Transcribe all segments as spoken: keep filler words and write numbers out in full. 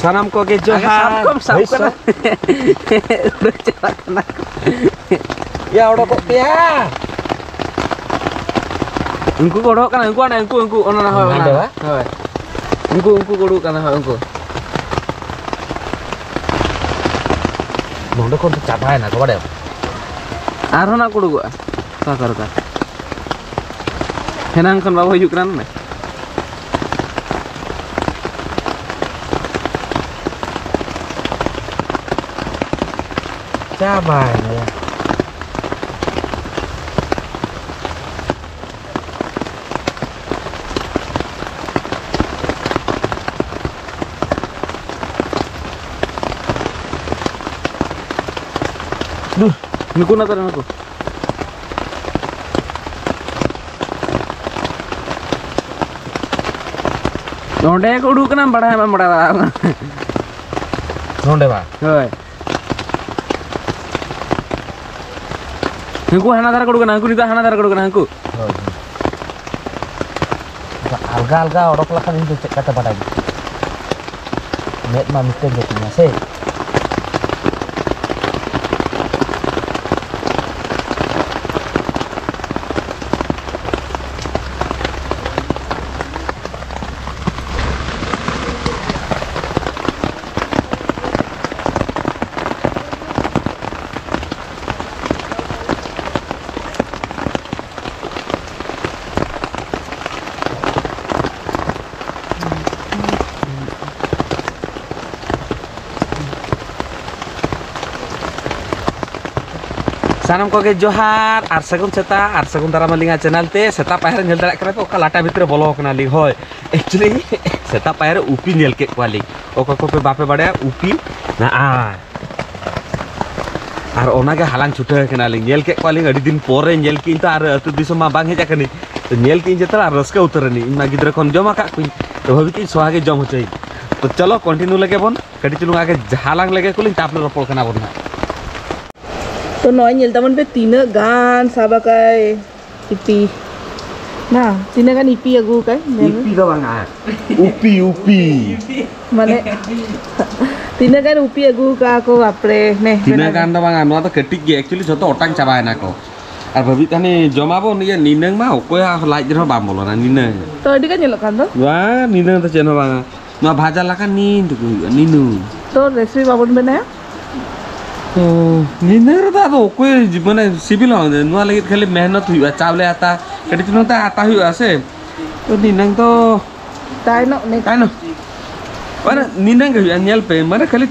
ᱥᱟᱱᱟᱢ ᱠᱚᱜᱮ ᱡᱚᱦᱟᱨ᱾ ᱥᱟᱵ ᱠᱚᱢ, ᱥᱟᱵ ᱦᱳᱭ, ᱠᱟᱱᱟ᱾ ᱥᱟᱵ᱾ ᱩᱰᱩᱠ ᱪᱟᱞᱟᱜ ᱠᱟᱱᱟ ᱠᱚ᱾ ᱭᱟ, ᱚᱰᱚᱠᱚᱜ ᱯᱮᱭᱟ᱾ ᱩᱱᱠᱩ ᱠᱚ ᱚᱰᱚᱠᱚᱜ ᱠᱟᱱᱟ, ᱩᱱᱠᱩ ᱚᱱᱟ, ᱩᱱᱠᱩ, ᱩᱱᱠᱩ, ᱚᱱᱟ, ᱚᱱᱟ, ᱦᱳᱭ, ᱦᱟᱸᱰᱮ ᱚᱱᱟ᱾ ᱵᱟ? ᱦᱳᱭ᱾ ᱩᱱᱠᱩ, ᱩᱱᱠᱩ ᱠᱚ ᱩᱰᱩᱠᱚᱜ ᱠᱟᱱᱟ, ᱦᱳᱭ, ᱩᱱᱠᱩ᱾ ᱱᱚᱰᱮ ᱠᱷᱚᱱ ᱫᱚ ᱪᱟᱵᱟᱭᱮᱱᱟ ᱠᱚ, ᱵᱟᱲᱟᱭᱟᱢ? ᱟᱨᱦᱚᱸ ᱱᱟᱜ ᱠᱚ ᱩᱰᱩᱠᱚᱜᱼᱟ᱾ ᱚᱠᱟ ᱠᱚᱨᱮ ᱫᱚ? ᱦᱮᱱᱟᱝ ᱠᱷᱚᱱ ᱵᱟᱵᱚ ᱦᱤᱡᱩᱜ ᱠᱟᱱᱟ ᱱᱚᱰᱮ᱾ ᱪᱟᱵᱟᱭᱮᱱᱟ ᱭᱟ᱾ ᱫᱩ, ᱱᱩᱠᱩ ᱱᱟ ᱛᱟᱨᱟ ᱱᱩᱠᱩ᱾ ᱱᱚᱸᱰᱮ ᱠᱚ ᱩᱰᱩᱠ ᱠᱟᱱᱟ, ᱵᱟᱲᱟᱭ ᱵᱟᱢ ᱵᱟᱲᱟᱭ ᱫᱟᱲᱮᱭᱟᱜ ᱠᱟᱱᱟ᱾ ᱱᱚᱸᱰᱮ ᱵᱟ? ᱦᱳᱭ᱾ ᱦᱟᱹᱱᱠᱩ ᱦᱟᱱᱟ ᱫᱷᱟᱨᱮ ᱠᱚ ᱩᱰᱩᱠ ᱠᱟᱱᱟ, ᱦᱟᱹᱱᱠᱩ ᱱᱤᱛᱚᱜ ᱦᱟᱱᱟ ᱫᱷᱟᱨᱮ ᱠᱚ ᱩᱰᱩᱠ ᱠᱟᱱᱟ, ᱦᱟᱹᱱᱠᱩ᱾ ᱦᱳᱭ, ᱦᱳᱭ᱾ ᱟᱞᱜᱟ ᱟᱞᱜᱟ ᱚᱰᱚᱠ ᱞᱮᱠᱷᱟᱱ ᱤᱧ ᱫᱚ ᱪᱮᱫ ᱠᱟᱛᱮ ᱵᱟᱰᱟᱭ? ᱢᱮᱫ ᱢᱟ ᱢᱤᱫᱴᱮᱱ ᱜᱮ ᱛᱤᱧᱟ ᱥᱮ᱾ ᱥᱟᱱᱟᱢ ᱠᱚᱜᱮ ᱡᱚᱦᱟᱨ ᱟᱨ ᱥᱟᱹᱜᱩᱱ ᱥᱮᱛᱟᱜ ᱟᱨ ᱥᱟᱹᱜᱩᱱ ᱫᱟᱨᱟᱢ ᱟᱹᱞᱤᱧᱟᱜ ᱪᱮᱱᱮᱞ ᱛᱮ᱾ ᱥᱮᱛᱟᱜ ᱯᱟᱭᱟᱨ ᱨᱮ ᱧᱮᱞ ᱫᱟᱲᱮᱭᱟᱜ ᱠᱟᱱᱟ ᱯᱮ ᱚᱠᱟ ᱞᱟᱴᱟ ᱵᱷᱤᱛᱨᱤ ᱨᱮ ᱵᱚᱞᱚ ᱟᱠᱟᱱᱟ ᱞᱤᱧ᱾ ᱦᱳᱭ, actually ᱥᱮᱛᱟᱜ ᱯᱟᱭᱟᱨ ᱨᱮ ᱩᱯᱤ ᱧᱮᱞ ᱠᱮᱫ ᱠᱚᱣᱟ ᱞᱤᱧ᱾ ᱚᱠᱚᱭ ᱠᱚᱯᱮ ᱵᱟᱯᱮ ᱵᱟᱲᱟᱭᱟ, ᱩᱯᱤ ᱱᱟᱜᱼᱟ᱾ ᱟᱨ ᱚᱱᱟᱜᱮ ᱦᱟᱞᱟᱝ ᱪᱷᱩᱴᱟᱹᱣ ᱠᱟᱱᱟᱞᱤᱧ᱾ ᱧᱮᱞ ᱠᱮᱫ ᱠᱚᱣᱟᱞᱤᱧ, ᱟᱹᱰᱤ ᱫᱤᱱ ᱯᱚᱨᱮ ᱧᱮᱞ ᱠᱮᱫ ᱤᱧ ᱛᱚ, ᱟᱨ ᱟᱹᱛᱩ ᱫᱤᱥᱚᱢ ᱢᱟ ᱵᱟᱝ ᱦᱮᱡ ᱟᱠᱟᱱᱟᱹᱧ᱾ ᱛᱚ ᱧᱮᱞ ᱠᱮᱫ ᱤᱧ ᱡᱚᱛᱚ ᱟᱨ ᱨᱟᱹᱥᱠᱟᱹ ᱩᱛᱟᱹᱨ ᱮᱱᱟᱹᱧ᱾ ᱤᱧ ᱢᱟ ᱜᱤᱫᱽᱨᱟᱹ ᱠᱷᱚᱱ ᱡᱚᱢ ᱟᱠᱟᱫ ᱠᱚᱣᱟᱧ, ᱛᱚ ᱵᱷᱟᱹᱵᱤ ᱠᱮᱫ ᱤᱧ ᱥᱚᱦᱟ ᱜᱮ ᱡᱚᱢ ᱦᱚᱪᱚᱭᱤᱧ᱾ ᱛᱚ ᱪᱚᱞᱚ continue ᱞᱮᱜᱮ ᱵᱚᱱ, ᱠᱟᱹᱴᱤᱡ ᱪᱩᱞᱩᱝ ᱟᱜᱮ ᱦᱟᱞᱟᱝ ᱞᱮᱜᱮ ᱠᱚᱞᱤᱧ, ᱛᱟᱨᱯᱚᱨᱮ ᱨᱚᱯᱚᱲ ᱠᱟᱱᱟ ᱵᱚᱱ ᱦᱟᱸᱜ᱾ ᱛᱚ ᱱᱚᱜᱼᱚᱭ ᱧᱮᱞ ᱛᱟᱵᱚᱱ ᱯᱮ ᱛᱤᱱᱟᱹᱜ ᱜᱟᱱ ᱥᱟᱵ ᱟᱠᱟᱭ ᱩᱯᱤ᱾ ᱱᱟ, ᱛᱤᱱᱟᱹᱜ ᱜᱟᱱ ᱤᱯᱤ ᱟᱹᱜᱩ ᱠᱟᱜ ᱟᱹᱧ? ᱧᱮᱞ ᱢᱮ᱾ ᱤᱯᱤ ᱫᱚ ᱵᱟᱝᱟ, ᱩᱯᱤ, ᱩᱯᱤ᱾ ᱢᱟᱱᱮ, ᱛᱤᱱᱟᱹᱜ ᱜᱟᱱ ᱩᱯᱤ ᱟᱹᱜᱩ ᱠᱟᱜᱼᱟ ᱠᱚ, ᱵᱟᱯᱨᱮ, ᱱᱮ, ᱛᱤᱱᱟᱹᱜ ᱵᱮᱱᱟᱣ ᱜᱟᱱ ᱫᱚ ᱵᱟᱝᱟ, ᱱᱚᱣᱟ ᱫᱚ ᱠᱟᱹᱴᱤᱡ ᱜᱮ, actually ᱡᱷᱚᱛᱚ ᱚᱴᱟᱝ ᱪᱟᱵᱟᱭᱮᱱᱟ ᱠᱚ᱾ ᱟᱨ ᱵᱷᱟᱹᱵᱤ ᱛᱟᱦᱟᱱᱤ ᱡᱚᱢᱟᱵᱚᱱ, ᱤᱭᱟᱹ, ᱱᱤᱱᱟᱹᱝ ᱢᱟ ᱚᱠᱚᱭᱟᱜ ᱞᱟᱡ ᱨᱮᱦᱚᱸ ᱵᱟᱝ ᱵᱚᱞᱚᱱᱟ, ᱱᱤᱱᱟᱹᱝ᱾ ᱛᱚ, ᱟᱹᱰᱤ ᱜᱟᱱ ᱧᱮᱞᱚᱜ ᱠᱟᱱ ᱫᱚ᱾ ᱵᱟᱝ, ᱱᱤᱱᱟᱹᱝ ᱫᱚ ᱪᱮᱫ ᱦᱚᱸ ᱵᱟᱝᱟ᱾ ᱱᱚᱣᱟ ᱵᱷᱟᱡᱟ ᱞᱮᱠᱷᱟᱱ ᱱᱤᱱ ᱴᱩᱠᱩ ᱦᱩᱭᱩᱜᱼᱟ, ᱱᱤᱱᱩ᱾ ᱛᱚ, ᱨᱮᱥᱤᱯᱤ ᱵᱟᱵᱚᱱ ᱵᱮᱱᱟᱭᱟ? ᱛᱚ, ᱱᱤᱱᱟᱹᱝ ᱨᱮᱫᱚ ᱟᱫᱚ ᱚᱠᱚᱭ ᱡᱤ-, ᱢᱟᱱᱮ, ᱥᱤᱵᱤᱞ ᱦᱚᱸ, ᱱᱚᱣᱟ ᱞᱟᱹᱜᱤᱫ ᱠᱷᱟᱹᱞᱤ ᱢᱮᱦᱱᱚᱛ ᱦᱩᱭᱩᱜᱼᱟ, ᱪᱟᱣᱞᱮ ᱟᱛᱟ, ᱠᱟᱹᱴᱤᱡ ᱪᱩᱞᱩᱝ ᱛᱮ ᱟᱛᱟ ᱦᱩᱭᱩᱜᱼᱟ ᱥᱮ᱾ ᱛᱚ, ᱱᱤᱱᱟᱹᱝ ᱫᱚ ᱛᱟᱭᱱᱚᱢ ᱱᱮ- ᱛᱟᱭᱱᱚᱢ᱾ ᱢᱟᱱᱮ, ᱱᱤᱱᱟᱹᱝ ᱜᱮ ᱦᱩᱭᱩᱜᱼᱟ, ᱧᱮᱞ ᱯᱮ, ᱢᱟᱱᱮ, ᱠᱷᱟᱹᱞᱤ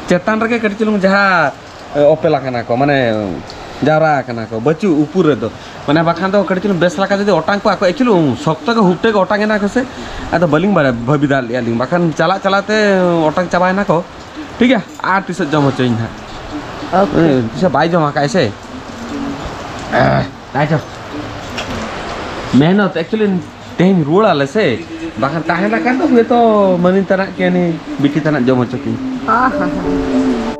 ᱪᱮᱛᱟᱱ ᱨᱮᱜᱮ ᱠᱟᱹᱴᱤᱡ ᱪᱩᱞᱩᱝ ᱡᱟᱦᱟᱸ ᱮ, ᱚᱯᱮᱞ ᱟᱠᱟᱱᱟ ᱠᱚ, ᱢᱟᱱᱮ ᱡᱟᱣᱨᱟ ᱟᱠᱟᱱᱟ ᱠᱚ, ᱵᱟᱹᱪᱩᱜ ᱩᱯᱩᱨ ᱨᱮᱫᱚ᱾ ᱢᱟᱱᱮ ᱵᱟᱠᱷᱟᱱ ᱫᱚ ᱠᱟᱹᱴᱤᱡ ᱪᱩᱞᱩᱝ ᱵᱮᱥ ᱞᱮᱠᱟ ᱡᱩᱫᱤ ᱚᱴᱟᱝ ᱠᱚᱜᱼᱟ ᱠᱚ, actually ᱥᱚᱠᱛᱚ ᱜᱮ ᱦᱩᱴᱟᱹ ᱜᱮ ᱚᱴᱟᱝ ᱮᱱᱟ ᱠᱚ ᱥᱮ, ᱟᱫᱚ ᱵᱟᱹᱞᱤᱧ ᱵᱟᱲᱟᱭᱟ, ᱵᱷᱟᱹᱵᱤ ᱫᱟᱲᱮᱭᱟᱜᱼᱟ ᱞᱤᱧ, ᱵᱟᱠᱷᱟᱱ ᱪᱟᱞᱟᱜ ᱪᱟᱞᱟᱜ ᱛᱮ ᱚᱴᱟᱝ ᱪᱟᱵᱟᱭᱮᱱᱟ ᱠᱚ᱾ ᱴᱷᱤᱠ ᱜᱮᱭᱟ, ᱟᱨ ᱛᱤᱥᱚᱜ ᱡᱚᱢ ᱦᱚᱪᱚᱭᱤᱧ ᱦᱟᱸᱜ᱾ ᱳᱠᱮ᱾ ᱮ, ᱛᱤᱥᱚᱜ ᱵᱟᱭ ᱡᱚᱢ ᱟᱠᱟᱫ ᱥᱮ᱾ ᱮ, ᱛᱟᱭ ᱪᱚ᱾ ᱢᱮᱦᱱᱚᱛ, actually ᱛᱮᱦᱮᱧ ᱨᱩᱣᱟᱹᱲ ᱟᱞᱮ ᱥᱮ, ᱵᱟᱠᱷᱟᱱ ᱛᱟᱦᱮᱸ ᱞᱮᱠᱷᱟᱱ ᱫᱚ ᱦᱚᱭᱛᱚ ᱢᱟᱹᱱᱤ ᱛᱟᱱᱟᱜ ᱠᱮᱭᱟ ᱱᱤ, ᱵᱤᱴᱤ ᱛᱟᱱᱟᱜ ᱡᱚᱢ ᱦᱚᱪᱚ ᱠᱤᱱ᱾ ᱦᱮᱸ, ᱦᱮᱸ, ᱦᱮᱸ᱾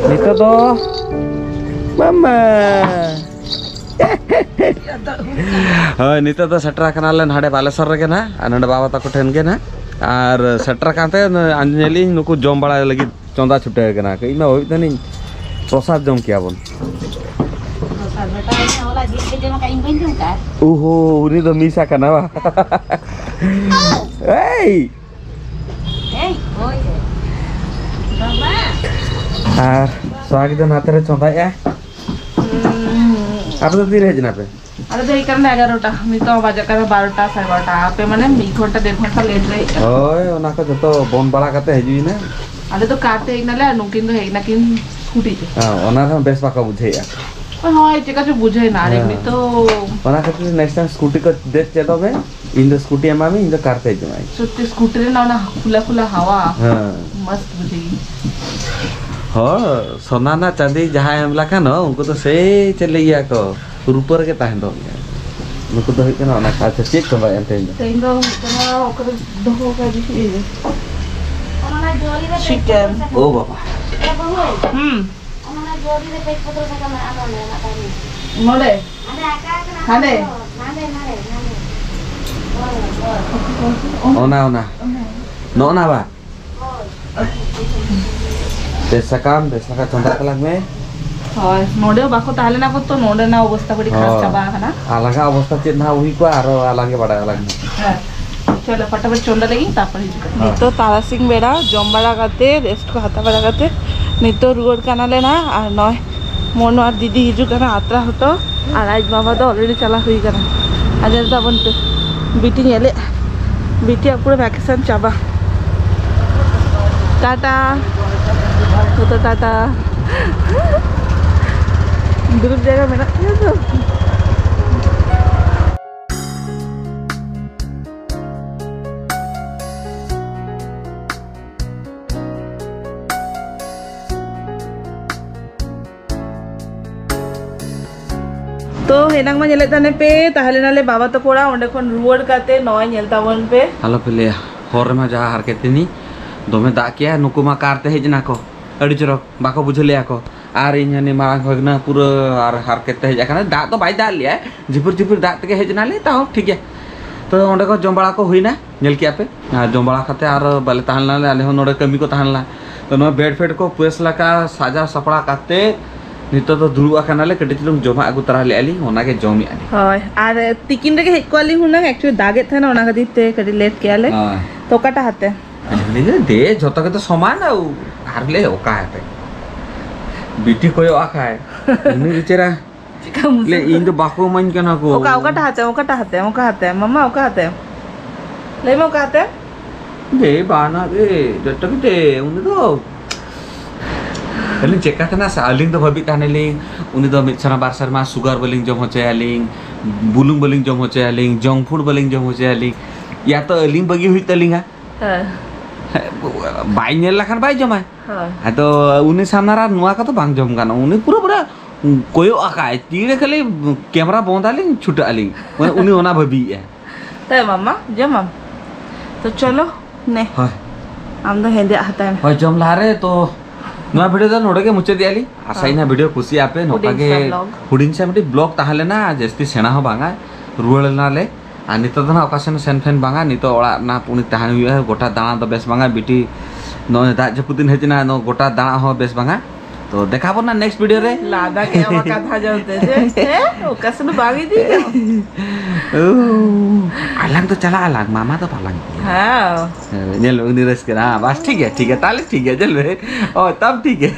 ᱱᱤᱛᱚᱜ ᱫᱚ ᱢᱟᱢᱟ᱾ ᱦᱳᱭ, ᱱᱤᱛᱚᱜ ᱫᱚ ᱥᱮᱴᱮᱨ ᱟᱠᱟᱱᱟᱞᱮ ᱱᱟᱰᱮ ᱵᱟᱞᱮᱥᱚᱨ ᱨᱮᱜᱮ ᱱᱟᱦᱟᱜ, ᱟᱨ ᱱᱚᱰᱮ ᱵᱟᱵᱟ ᱛᱟᱠᱚ ᱴᱷᱮᱱ ᱜᱮ ᱱᱟᱦᱟᱜ᱾ ᱟᱨ ᱥᱮᱴᱮᱨ ᱟᱠᱟᱱ ᱛᱮ ᱧᱮᱞᱤᱧ ᱱᱩᱠᱩ ᱡᱚᱢ ᱵᱟᱲᱟᱭ ᱞᱟᱹᱜᱤᱫ ᱪᱚᱸᱫᱟ ᱪᱷᱩᱴᱟᱹᱣ ᱠᱟᱱᱟ ᱠᱚ᱾ ᱤᱧ ᱢᱟ ᱵᱷᱟᱹᱵᱤᱭᱮᱫ ᱛᱟᱦᱮᱱᱤᱧ ᱯᱨᱚᱥᱟᱫ ᱡᱚᱢ ᱠᱮᱭᱟ ᱵᱚᱱ᱾ ᱯᱨᱚᱥᱟᱫ ᱵᱮᱴᱟ, ᱤᱧ ᱦᱚᱸ ᱦᱚᱞᱟ ᱡᱤᱞ ᱯᱮ ᱡᱚᱢ ᱟᱠᱟᱫ, ᱤᱧ ᱵᱟᱹᱧ ᱡᱚᱢ ᱟᱠᱟᱫ᱾ ᱳᱦᱳ, ᱩᱱᱤ ᱫᱚ ᱢᱤᱥ ᱟᱠᱟᱱᱟ ᱵᱟ? ᱮᱭ! ᱮᱭ, ᱦᱳᱭ ᱨᱮ᱾ ᱵᱟᱵᱟ᱾ ᱟᱨ ᱥᱚᱦᱟᱜᱤ ᱫᱚ ᱱᱟᱛᱮ ᱨᱮ ᱪᱚᱸᱫᱟᱭᱮᱜᱼᱟ᱾ ᱦᱩᱸ᱾ ᱟᱯᱮ ᱫᱚ ᱛᱤᱨᱮ ᱦᱮᱡ ᱮᱱᱟ ᱯᱮ? ᱟᱞᱮ ᱫᱚ ᱦᱮᱡ ᱠᱟᱱᱟᱞᱮ ᱮᱜᱟᱨᱚᱴᱟ, ᱱᱤᱛᱚᱜ ᱵᱟᱡᱟᱜ ᱠᱟᱱᱟ ᱵᱟᱨᱚᱴᱟ, ᱥᱟᱲᱮ ᱵᱟᱨᱚᱴᱟ᱾ ᱟᱯᱮ ᱢᱟᱱᱮ ᱢᱤᱫ ᱜᱷᱚᱱᱴᱟ, ᱰᱮᱲ ᱜᱷᱚᱱᱴᱟ ᱞᱮᱴ ᱨᱮ ᱦᱮᱡ ᱠᱟᱱᱟ᱾ ᱦᱳᱭ, ᱚᱱᱟ ᱠᱚ ᱡᱚᱛᱚ ᱵᱚᱱ ᱵᱟᱲᱟ ᱠᱟᱛᱮ ᱦᱤᱡᱩᱜ ᱮᱱᱟ᱾ ᱟᱞᱮ ᱫᱚ ᱠᱟᱨ ᱛᱮ ᱦᱮᱡ ᱱᱟᱞᱮ, ᱟᱨ ᱱᱩᱠᱤᱱ ᱫᱚ ᱦᱮᱡ ᱱᱟᱠᱤᱱ ᱥᱠᱩᱴᱤ ᱛᱮ᱾ ᱦᱮᱸ, ᱚᱱᱟ ᱨᱮᱦᱚᱸ ᱵᱮᱥ ᱵᱟᱠᱚ ᱵᱩᱡᱷᱟᱹᱣᱮᱫᱼᱟ᱾ ᱦᱳᱭ, ᱪᱮᱠᱟ ᱪᱚ ᱵᱩᱡᱷᱟᱹᱣ ᱮᱱᱟ, ᱟᱨ ᱦᱮᱸ᱾ ᱮᱢᱱᱤ ᱛᱚ ᱚᱱᱟ ᱠᱷᱟᱹᱛᱤᱨ next time ᱥᱠᱩᱴᱤ ᱠᱚ ᱫᱮᱡ ᱪᱮᱫᱚᱜ ᱢᱮ, ᱤᱧ ᱫᱚ ᱥᱠᱩᱴᱤ ᱮᱢᱟ ᱢᱮ, ᱤᱧ ᱫᱚ ᱠᱟᱨ ᱛᱮ ᱦᱤᱡᱩᱜ ᱢᱮ᱾ ᱥᱚᱛᱛᱤ ᱥᱠᱩᱴᱤ ᱨᱮᱱᱟᱜ ᱚᱱᱟ ᱠᱷᱩᱞᱟ ᱠᱷᱩᱞᱟ ᱦᱟᱣᱟ, ᱦᱮᱸ᱾ ᱢᱚᱥᱛ ᱵᱩᱡᱷᱟᱹᱜ᱾ ᱦᱚᱲ ᱥᱚᱱᱟ ᱨᱮᱱᱟᱜ ᱪᱟᱸᱫᱤ ᱡᱟᱦᱟᱸᱭ ᱮᱢ ᱞᱮᱠᱷᱟᱱ ᱦᱚᱸ, ᱩᱱᱠᱩ ᱫᱚ ᱥᱮᱭ ᱪᱮᱫ ᱞᱟᱹᱭ ᱜᱮᱭᱟ ᱠᱚ, ᱨᱩᱯᱟᱹ ᱨᱮᱜᱮ ᱛᱟᱦᱮᱸ ᱫᱚ᱾ ᱱᱩᱠᱩ ᱫᱚ ᱦᱩᱭᱩᱜ ᱠᱟᱱᱟ ᱚᱱᱟ᱾ ᱟᱪᱪᱷᱟ, ᱪᱮᱫ ᱪᱚᱸᱫᱟᱭᱮᱫᱼᱟ ᱛᱮᱦᱮᱧ ᱫᱚ? ᱛᱮᱦᱮᱧ ᱫᱚ ᱦᱩᱭᱩᱜ ᱠᱟᱱᱟ, ᱚᱠᱟ ᱨᱮ ᱫᱚᱦᱚ ᱠᱟᱜ ᱡᱤᱞ? ᱪᱤᱠᱮᱱ᱾ ᱳ ᱵᱟᱵᱟ᱾ ᱦᱩᱸ᱾ ᱱᱚᱰᱮ? ᱦᱟᱸᱰᱮ? ᱚᱱᱟ, ᱚᱱᱟ᱾ ᱱᱚᱜᱼᱚ ᱱᱟ ᱵᱟ? ᱵᱮᱥ ᱥᱟᱠᱟᱢ, ᱵᱮᱥ ᱞᱮᱠᱟ ᱪᱚᱸᱫᱟ ᱛᱟᱞᱟᱝ ᱢᱮ᱾ ᱦᱳᱭ, ᱱᱚᱰᱮ ᱵᱟᱠᱚ ᱛᱟᱦᱮᱸ ᱞᱮᱱᱟ ᱠᱚ ᱛᱚ, ᱱᱚᱰᱮᱱᱟᱜ ᱚᱵᱚᱥᱛᱟ ᱠᱟᱹᱴᱤᱡ ᱠᱷᱟᱨᱟᱯ ᱦᱳᱭ᱾ ᱪᱟᱵᱟ ᱟᱠᱟᱱᱟ᱾ ᱟᱞᱟᱝᱟᱜ ᱚᱵᱚᱥᱛᱟ ᱪᱮᱫ ᱱᱟᱦᱟᱜ ᱦᱩᱭ ᱠᱚᱜᱼᱟ, ᱟᱨᱚ ᱟᱞᱟᱝ ᱜᱮ ᱵᱟᱲᱟᱭ ᱟᱞᱟᱝ ᱜᱮ᱾ ᱦᱮᱸ, ᱪᱚᱞᱚ ᱯᱷᱟᱴᱟᱯᱷᱟᱴ ᱪᱚᱸᱫᱟ ᱞᱟᱹᱜᱤᱫ, ᱛᱟᱨᱯᱚᱨ ᱦᱤᱡᱩᱜ ᱠᱟᱱᱟ᱾ ᱦᱳᱭ᱾ ᱱᱤᱛᱚᱜ ᱛᱟᱨᱟᱥᱤᱧ ᱵᱮᱲᱟ ᱡᱚᱢ ᱵᱟᱲᱟ ᱠᱟᱛᱮ, ᱨᱮᱥᱴ ᱠᱚ ᱦᱟᱛᱟᱣ ᱵᱟᱲᱟ ᱠᱟᱛᱮ, ᱱᱤᱛᱚᱜ ᱨᱩᱣᱟᱹᱲ ᱠᱟᱱᱟᱞᱮ ᱱᱟᱦᱟᱜ᱾ ᱟᱨ ᱱᱚᱜᱼᱚᱭ ᱢᱚᱱᱩ ᱟᱨ ᱫᱤᱫᱤ ᱦᱤᱡᱩᱜ ᱠᱟᱱᱟ ᱟᱛᱨᱟ ᱦᱚᱴᱚ, ᱟᱨ ᱟᱡ ᱵᱟᱵᱟ ᱫᱚ already ᱪᱟᱞᱟᱣ ᱦᱩᱭ ᱠᱟᱱᱟ᱾ ᱟᱨ ᱧᱮᱞ ᱛᱟᱵᱚᱱ ᱯᱮ, ᱵᱤᱴᱤ ᱧᱮᱞᱮᱫ, ᱵᱤᱴᱤᱭᱟᱜ ᱯᱩᱨᱟᱹ vacation ᱪᱟᱵᱟ᱾ ᱴᱟᱴᱟ᱾ ᱡᱚᱛᱚ ᱴᱟᱴᱟ᱾ ᱫᱩᱲᱩᱵ ᱡᱟᱭᱜᱟ ᱢᱮᱱᱟᱜ ᱛᱤᱧᱟ ᱛᱚ᱾ ᱛᱚ, ᱮᱱᱟᱝ ᱢᱟ ᱧᱮᱞᱮᱫ ᱛᱟᱦᱮᱱ ᱯᱮ, ᱛᱟᱦᱮᱸ ᱞᱮᱱᱟᱞᱮ ᱵᱟᱵᱟ ᱛᱟᱠᱚ ᱚᱲᱟᱜ, ᱚᱸᱰᱮ ᱠᱷᱚᱱ ᱨᱩᱣᱟᱹᱲ ᱠᱟᱛᱮ ᱱᱚᱜᱼᱚᱭ ᱧᱮᱞ ᱛᱟᱵᱚᱱ ᱯᱮ᱾ ᱟᱞᱚᱯᱮ ᱞᱟᱹᱭᱟ, ᱦᱚᱨ ᱨᱮᱢᱟ ᱡᱟᱦᱟᱸ ᱦᱟᱨᱠᱮᱛ ᱛᱤᱧ, ᱫᱚᱢᱮ ᱫᱟᱜ ᱠᱮᱜᱼᱟ᱾ ᱱᱩᱠᱩ ᱢᱟ ᱠᱟᱨ ᱛᱮ ᱦᱮᱡ ᱮᱱᱟ ᱠᱚ, ᱟᱹᱰᱤ ᱪᱚᱨᱚᱠ, ᱵᱟᱠᱚ ᱵᱩᱡᱷᱟᱹᱣ ᱞᱮᱜᱼᱟ ᱠᱚ᱾ ᱟᱨ ᱤᱧ ᱦᱟᱹᱱᱤ ᱢᱟᱨᱟᱝ ᱵᱷᱟᱹᱜᱽᱱᱟᱹ ᱯᱩᱨᱟᱹ ᱟᱨ ᱦᱟᱨᱠᱮᱛ ᱛᱮ ᱦᱮᱡ ᱟᱠᱟᱱᱟ᱾ ᱫᱟᱜ ᱫᱚ ᱵᱟᱭ ᱫᱟᱜ ᱞᱮᱜᱼᱟ, ᱡᱷᱤᱯᱤᱨ ᱡᱷᱤᱯᱤᱨ ᱫᱟᱜ ᱛᱮᱜᱮ ᱦᱮᱡ ᱮᱱᱟᱞᱮ, ᱛᱟᱣ ᱴᱷᱤᱠ ᱜᱮᱭᱟ᱾ ᱛᱚ, ᱚᱸᱰᱮ ᱠᱚ ᱡᱚᱢ ᱵᱟᱲᱟ ᱠᱚ ᱦᱩᱭᱱᱟ, ᱧᱮᱞ ᱠᱮᱜᱼᱟ ᱯᱮ᱾ ᱟᱨ ᱡᱚᱢ ᱵᱟᱲᱟ ᱠᱟᱛᱮ ᱟᱨ ᱵᱟᱞᱮ ᱛᱟᱦᱮᱸ ᱞᱮᱱᱟ, ᱟᱞᱮ ᱦᱚᱸ ᱱᱚᱰᱮ ᱠᱟᱹᱢᱤ ᱠᱚ ᱛᱟᱦᱮᱸ ᱞᱮᱱᱟ᱾ ᱛᱚ, ᱱᱚᱣᱟ ᱵᱮᱰ ᱯᱷᱮᱰ ᱠᱚ ᱯᱩᱨᱟᱹᱥ ᱞᱮᱠᱟ ᱥᱟᱡᱟᱣ ᱥᱟᱯᱲᱟᱣ ᱠᱟᱛᱮ ᱱᱤᱛᱚᱜ ᱫᱚ ᱫᱩᱲᱩᱵ ᱟᱠᱟᱱᱟᱞᱮ᱾ ᱠᱟᱹᱴᱤᱡ ᱪᱩᱞᱩᱝ ᱡᱚᱢᱟᱜ ᱟᱹᱜᱩ ᱛᱚᱨᱟ ᱞᱮᱜᱼᱟ ᱞᱤᱧ, ᱚᱱᱟᱜᱮ ᱡᱚᱢᱮᱜᱼᱟ ᱞᱤᱧ᱾ ᱦᱳᱭ, ᱟᱨ ᱛᱤᱠᱤᱱ ᱨᱮᱜᱮ ᱦᱮᱡ ᱠᱚᱜᱼᱟ ᱞᱤᱧ ᱦᱩᱱᱟᱹᱝ, actually ᱫᱟᱜᱮᱫ ᱛᱟᱦᱮᱱᱟ, ᱚᱱᱟ ᱠᱷᱟᱹᱛᱤᱨ ᱛᱮ ᱠᱟᱹᱴᱤᱡ ᱞᱮᱴ ᱠᱮᱜᱼᱟ ᱞᱮ᱾ ᱦᱳᱭ᱾ ᱛᱚ ᱚᱠᱟᱴᱟᱜ ᱦᱟᱛᱮ? ᱟᱹᱞᱤᱧ ᱫᱚ ᱫᱮ, ᱡᱷᱚᱛᱚ ᱜᱮᱛᱚ ᱥᱚᱢᱟᱱ, ᱟᱨ ᱞᱮ ᱚᱠᱟ ᱦᱟᱛᱮ? ᱵᱤᱴᱤ ᱠᱚᱭᱚᱜ ᱟᱠᱟᱭ, ᱩᱱᱤ ᱵᱮᱪᱟᱨᱟ᱾ ᱪᱮᱠᱟ ᱞᱮ, ᱢᱩᱥᱠᱤᱞ? ᱤᱧ ᱫᱚ ᱵᱟᱠᱚ ᱮᱢᱟᱹᱧ ᱠᱟᱱᱟ ᱠᱚ᱾ ᱚᱠᱟ, ᱚᱠᱟᱴᱟᱜ ᱦᱟᱛᱮ, ᱚᱠᱟᱴᱟᱜ ᱦᱟᱛᱮ, ᱚᱠᱟ ᱦᱟᱛᱮ? ᱢᱟᱢᱟ, ᱚᱠᱟ ᱦᱟᱛᱮ? ᱞᱟᱹᱭ ᱢᱮ, ᱚᱠᱟ ᱦᱟᱛᱮ? ᱫᱮ, ᱵᱟᱱᱟᱨ ᱜᱮ, ᱡᱚᱛᱚ ᱜᱮ ᱫᱮ, ᱩᱱᱤ ᱫᱚ᱾ ᱟᱹᱞᱤᱧ ᱪᱮᱠᱟ ᱛᱮ ᱱᱟ ᱥᱮ, ᱟᱹᱞᱤᱧ ᱫᱚ ᱵᱷᱟᱹᱵᱤ ᱛᱟᱦᱮᱱᱟᱞᱤᱧ, ᱩᱱᱤ ᱫᱚ ᱢᱤᱫ ᱥᱮᱨᱢᱟ ᱵᱟᱨ ᱥᱮᱨᱢᱟ sugar ᱵᱟᱹᱞᱤᱧ ᱡᱚᱢ ᱦᱚᱪᱚᱭᱟᱞᱤᱧ, ᱵᱩᱞᱩᱝ ᱵᱟᱹᱞᱤᱧ ᱡᱚᱢ ᱦᱚᱪᱚᱭᱟᱞᱤᱧ, junk food ᱵᱟᱹᱞᱤᱧ ᱡᱚᱢ ᱦᱚᱪᱚᱭᱟᱞᱤᱧ, ᱭᱟ ᱛᱚ ᱟᱹᱞᱤᱧ ᱵᱟᱹᱜᱤ ᱦᱩᱭᱩᱜ ᱛᱟᱹᱞᱤᱧᱟ᱾ ᱦᱮᱸ᱾ ᱵᱟᱭ ᱧᱮᱞ ᱞᱮᱠᱷᱟᱱ ᱵᱟᱭ ᱡᱚᱢᱟᱭ᱾ ᱦᱳᱭ᱾ ᱟᱫᱚ ᱩᱱᱤ ᱥᱟᱢᱱᱟ ᱨᱮ ᱱᱚᱣᱟ ᱠᱚᱫᱚ ᱵᱟᱝ ᱡᱚᱢ ᱜᱟᱱᱚᱜᱼᱟ᱾ ᱩᱱᱤ ᱯᱩᱨᱟᱹ ᱯᱩᱨᱟᱹ ᱠᱚᱭᱚᱜ ᱟᱠᱟᱭ, ᱛᱤᱨᱮ ᱠᱷᱟᱹᱞᱤ ᱠᱮᱢᱮᱨᱟ ᱵᱚᱱᱫ ᱟᱹᱞᱤᱧ ᱪᱷᱩᱴᱟᱹᱜ ᱟᱹᱞᱤᱧ, ᱢᱟᱱᱮ ᱩᱱᱤ ᱚᱱᱟ ᱵᱷᱟᱹᱵᱤᱭᱮᱫᱼᱟ᱾ ᱛᱟᱭ ᱢᱟᱢᱟ, ᱡᱚᱢᱟᱢ? ᱛᱚ ᱪᱚᱞᱚ, ᱱᱮ᱾ ᱦᱳᱭ᱾ ᱟᱢ ᱫᱚ ᱦᱮᱸᱫᱮᱭᱟᱜ ᱦᱟᱛᱟᱭ ᱢᱮ᱾ ᱦᱳᱭ, ᱡᱚᱢ ᱞᱟᱦᱟᱨᱮ ᱛᱚ ᱱᱚᱣᱟ ᱵᱷᱤᱰᱤᱭᱳ ᱫᱚ ᱱᱚᱰᱮ ᱜᱮ ᱢᱩᱪᱟᱹᱫ ᱮᱫᱼᱟ ᱞᱤᱧ᱾ ᱟᱥᱟᱭᱤᱧ ᱦᱮᱸ᱾ ᱱᱟᱦᱟᱜ ᱵᱷᱤᱰᱤᱭᱳ ᱠᱩᱥᱤᱭᱟᱜ ᱯᱮ᱾ ᱱᱚᱝᱠᱟ ᱦᱩᱰᱤᱧ ᱜᱮ ᱥᱟ vlog᱾ ᱦᱩᱰᱤᱧ ᱥᱟ ᱢᱤᱫᱴᱤᱡ ᱵᱞᱚᱜ ᱛᱟᱦᱮᱸ ᱞᱮᱱᱟ, ᱡᱟᱹᱥᱛᱤ ᱥᱮᱬᱟ ᱦᱚᱸ ᱵᱟᱝᱟ, ᱨᱩᱣᱟᱹᱲ ᱮᱱᱟᱞᱮ᱾ ᱟᱨ ᱱᱤᱛᱚᱜ ᱫᱚ ᱱᱟᱦᱟᱜ ᱚᱠᱟ ᱥᱮᱱ ᱦᱚᱸ ᱥᱮᱱ ᱯᱷᱮᱱ ᱵᱟᱝᱟ, ᱱᱤᱛᱚᱜ ᱚᱲᱟᱜ ᱨᱮᱱᱟᱜ ᱩᱱᱤ ᱛᱟᱦᱮᱱ ᱦᱩᱭᱩᱜᱼᱟ᱾ ᱜᱚᱴᱟ ᱫᱟᱬᱟ ᱫᱚ ᱵᱮᱥ ᱵᱟᱝᱟ, ᱵᱤᱴᱤ ᱱᱚᱜᱼᱚᱭ ᱫᱟᱜ ᱡᱟᱹᱯᱩᱫ ᱫᱤᱱ ᱦᱮᱡ ᱮᱱᱟ, ᱱᱚᱣᱟ ᱜᱚᱴᱟ ᱫᱟᱬᱟ ᱦᱚᱸ ᱵᱮᱥ ᱵᱟᱝᱟ᱾ ᱛᱚ ᱫᱮᱠᱷᱟ ᱵᱚᱱᱟ ᱱᱮᱠᱥᱴ ᱵᱷᱤᱰᱤᱭᱳ ᱨᱮ᱾ ᱞᱟᱫᱟ ᱠᱮᱫ ᱟᱢ ᱠᱟᱛᱷᱟ ᱡᱚᱢ ᱛᱮ, ᱡᱮ, ᱦᱮᱸ, ᱚᱠᱟ ᱥᱮᱫ ᱦᱚᱸ ᱵᱟᱝ ᱤᱫᱤ ᱠᱟᱜ ᱟᱢ᱾ ᱳ, ᱟᱞᱟᱝ ᱫᱚ ᱪᱟᱞᱟᱜ ᱟᱞᱟᱝ, ᱢᱟᱢᱟ ᱫᱚ ᱵᱟᱞᱟᱝ ᱤᱫᱤᱭᱟ᱾ ᱦᱮᱸ᱾ ᱦᱮᱸ, ᱧᱮᱞ ᱢᱮ, ᱩᱱᱤ ᱨᱟᱹᱥᱠᱟᱹ ᱮᱱᱟ᱾ ᱦᱮᱸ, ᱵᱟᱥ, ᱴᱷᱤᱠ ᱜᱮᱭᱟ, ᱴᱷᱤᱠ ᱜᱮᱭᱟ, ᱛᱟᱦᱞᱮ ᱴᱷᱤᱠ ᱜᱮᱭᱟ, ᱧᱮᱞ ᱢᱮ᱾ ᱳ, ᱛᱟᱢ ᱴᱷᱤᱠ ᱜᱮᱭᱟ᱾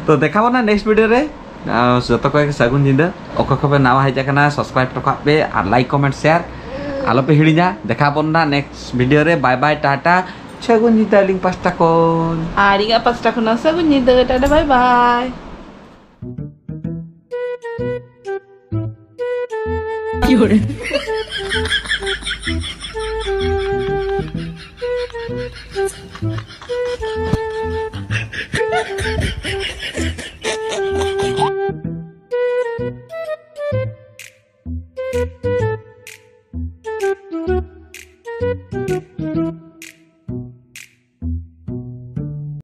ᱛᱚ ᱫᱮᱠᱷᱟ ᱵᱚᱱᱟ ᱱᱮᱠᱥᱴ ᱵᱷᱤᱰᱤᱭᱳ ᱨᱮ᱾ ᱟᱨ ᱡᱚᱛᱚ ᱠᱚᱜᱮ ᱥᱟᱹᱜᱩᱱ ᱧᱤᱫᱟᱹ᱾ ᱚᱠᱚᱭ ᱠᱚᱯᱮ ᱱᱟᱣᱟ ᱦᱮᱡ ᱟᱠᱟᱱᱟ, subscribe ᱦᱚᱴᱚ ᱠᱟᱜ ᱯᱮ ᱟᱨ like, comment, share ᱟᱞᱚᱯᱮ ᱦᱤᱲᱤᱧᱟ᱾ ᱫᱮᱠᱷᱟ ᱵᱚᱱ ᱱᱟ ᱱᱮᱠᱥᱴ ᱵᱷᱤᱰᱤᱭᱳ ᱨᱮ᱾ ᱵᱟᱭ ᱵᱟᱭ, ᱴᱟᱴᱟ, ᱥᱟᱹᱜᱩᱱ ᱧᱤᱫᱟᱹ ᱟᱹᱞᱤᱧ ᱯᱟᱥᱴᱟ ᱠᱷᱚᱱ᱾ ᱟᱨ ᱤᱧᱟᱹᱜ ᱯᱟᱥᱴᱟ ᱠᱷᱚᱱ ᱦᱚᱸ ᱥᱟᱹᱜᱩᱱ ᱧᱤᱫᱟᱹ, ᱴᱟᱴᱟ, ᱵᱟᱭ ᱵᱟᱭ᱾